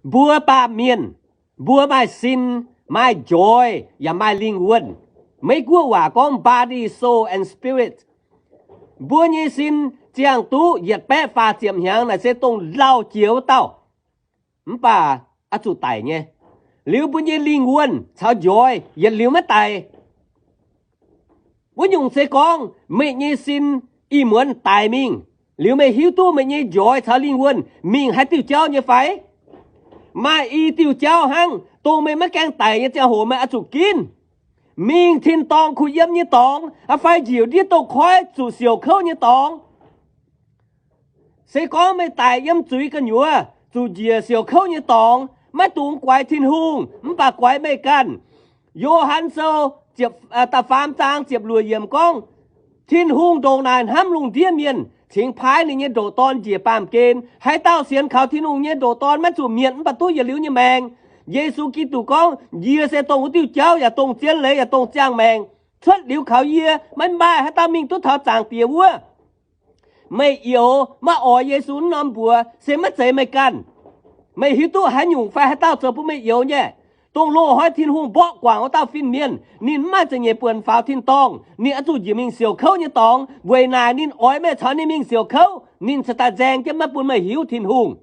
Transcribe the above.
Mbuo baamh mienh, mbuo maaih sin, maaih njoix, yaac maaih lingh wuonh. Meiv Guoqv waac gorngv body, soul, and spirit. Mbuo nyei sin ziangh duqv yietc baeqv faah ziepc hnyangx naaic se dongh lauh jiex wuov dauh, mv baac oix zuqc daic nyei. Liuz mbuo nyei lingh wuonh caux njoix yietc liuz maiv daic. Wuov nyungc se gorngv meih nyei sin ih muonz daic mingh, liuz meih hiuv duqv meih nyei njoix caux lingh wuonh mingh haaix diuh jauv nyei fai? Maaih i diuh jauv hnangv, dongh meih maiv gaengh daic nyei ziangh hoc meih oix zuqc ginv mingh tin-dorngh kuh yiem nyei dorngx, fai njiec ndiev douz-koiv zuqc siouc kouv nyei dorngx. Se gorngv meih daic yiem zuiz gu'nyuoz zuqc njiec siouc kouv nyei dorngx, maiv dungx guaix Tin-Hungh, mv baac guaix meih ganh. Yo^han Sou da'faam zaang ziepc luoqc yiemc gorngv, Tin-Hungh ndongc naaic hnamv lungh ndiev mienh, cingx paaiv ninh nyei ndoqc Dorn njiec baamh gen. Haaix dauh sienx kaux Tin-Hungh nyei ndoqc Dorn maiv zuqc mietc mv baac duqv yietc liuz nyei maengc. Yesu Giduc gorngv, Yie se dongh wuov diuh jauv yaac dongh zien leiz yaac dongh ziangh maengc. Cuotv liuz kaux yie, maiv maaih haaix dauh mingh duqv taux Zaangc Diex wuov. Meih youz maiv oix Yesu wuov norm mbuox se maiv zeiz meih ganh. Meih hiuv duqv haaix nyungc fai haaix dauh zoux bun meih youz nyei? Dongh loz-hnoi Tin-Hungh mborqv guangc wuov dauh fin-mienh, ninh mv maaih za'nyeic buonc faaux tin-dorngh, ninh oix zuqc njiec mingh siouc kouv nyei dorngx. Weic naaic ninh oix meih caux ninh mingh siouc kouv, ninh cingx daaih nzaeng jienv maiv bun meih hiuv Tin-Hungh.